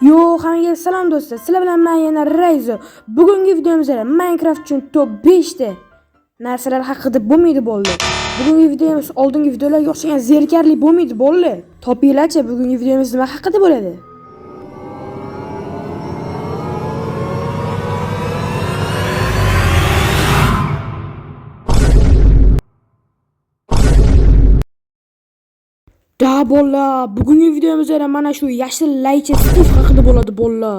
Yo, hammaga salom do'stlar. Sizlar bilan men yana Rayzo. Bugungi videomizda Minecraft uchun top 5 ta narsalar haqida bo'lmaydi bo'ldi. Bugungi videomiz oldingi videolarga o'xshagan zerikarli bo'lmaydi bo'ldi. Topinglarchi, bugungi videomiz nima haqida bo'ladi? Da bolla, bugungi videomizda mana shu yashil laycha Steve haqida bo'ladi bolla.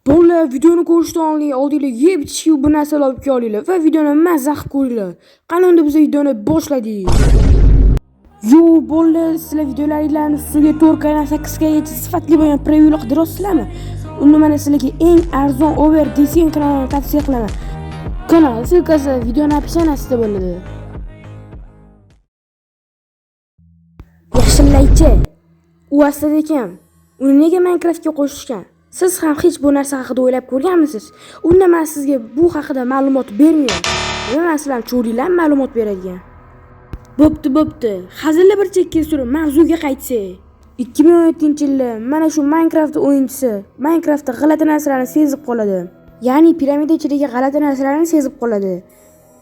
Bolla, videoni ko'rishdan oldinglar yeb ichishga bu narsalar olib kelinglar va videoni mazza qilib ko'ringlar. Qani unda biz videoni boshladik. Yo bolla, sizlar videolaringlarni ustiga 4K 8K sifatli bo'lgan previewlar qidiryapsizlarmi? Unda mana sizlarga eng arzon over design kanalini tavsiya qilaman. Kanal ссылкасы videoni описаниесida bo'ladi. Yashillaychi. U aslida kim? Uni nega Minecraftga qo'shishgan? Siz ham hech bu narsa haqida o'ylab ko'rganmisiz? Unda men sizga bu haqida ma'lumot bermayman. Nima masalan, cho'rilar ma'lumot beradigan. Bo'pti, bo'pti. Hazilni bir chekka surib, mavzuga qaytsak. 2017-yilda mana shu Minecraft o'yinchisi Minecraftda g'alati narsalarni sezib qoladi. Ya'ni piramida ichidagi g'alati narsalarni sezib qoladi.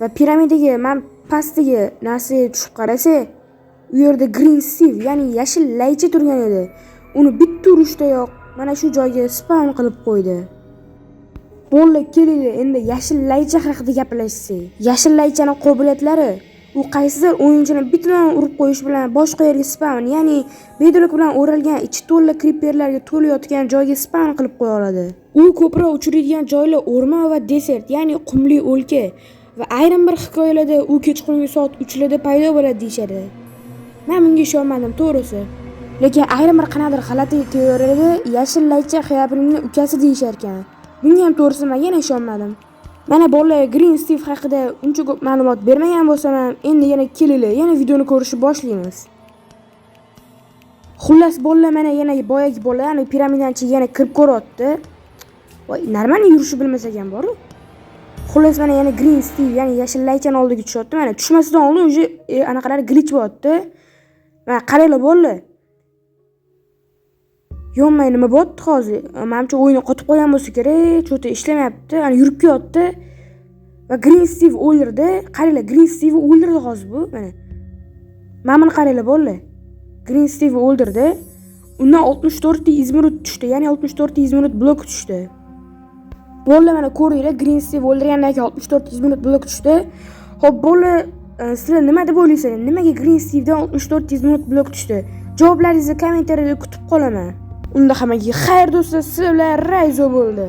Va piramidaga man pastdagi narsaga tushib qarasa, u yerda Green Steve, ya'ni yashil laycha turgan edi. Uni bitta urishdayoq mana shu joyga spawn qilib qo'ydi. Bolla, kelinglar, endi yashil laycha haqida gaplashsak. Yashil laychaning qobiliyatlari u qaysidir o'yinchini bittadan urib qo'yish bilan boshqa yerga spawn, ya'ni bedrock bilan o'ralgan ichi to'la creeperlarga to'layotgan joyga spawn qilib qo'ya oladi. U ko'proq uchraydigan joylar o'rmon va desert, ya'ni qumli o'lka va ayrim bir hikoyalarda u kechqurungi soat 3larda paydo bo'ladi deyishadi. Men bunga ishonmadim, to'g'risi. Lekin ayrim bir qanaqadir g'alati teoriyalarda yashil laycha Herobrinening ukasi deyishar ekan. Bunga ham to'g'risi men yana ishonmadim. Mana bolalar, Green Steve haqida uncha ko'p ma'lumot bermagan bo'lsam ham, endi yana kelinglar, yana videoni ko'rishni boshlaymiz. Xullas bolalar, mana yana boyagi bola, ya'ni piramidaning ichiga yana kirib ko'ryapti. Voy, normal yurishni bilmas ekan bor-u. Xullas mana yana Green Steve, ya'ni yashil laychani oldiga tushyapti. Mana tushmasidan oldin уже anaqalar glitch bo'lyapti. Mana qaranglar bolalar. Yonmay nima bo'lyapti hozir? Menimcha o'yini qotib qo'ygan bo'lsa kerak, cho'ta ishlamayapti. Ana yurib kelyapti. Va Green Steve o'ldirdi. Qaranglar, Green Steve o'ldirdi hozir bu. Mana. Mana buni qaranglar bolalar. Green Steve o'ldirdi. Undan 64 ta izmurud tushdi, ya'ni 64 ta izmurud blok tushdi. Bolalar mana ko'ringlar, Green Steve o'ldirgandan keyin 64 ta izmurud blok tushdi. Xo'p, bolalar, sizlar nima deb o'ylaysizlar? Nimaga Green Steve'dan 64 ta izmurud blok tushdi? Javoblaringizni kommentariyada kutib qolaman. Unda hammaga xayr do'stlar, sizlar bilan Rayzo bo'ldi.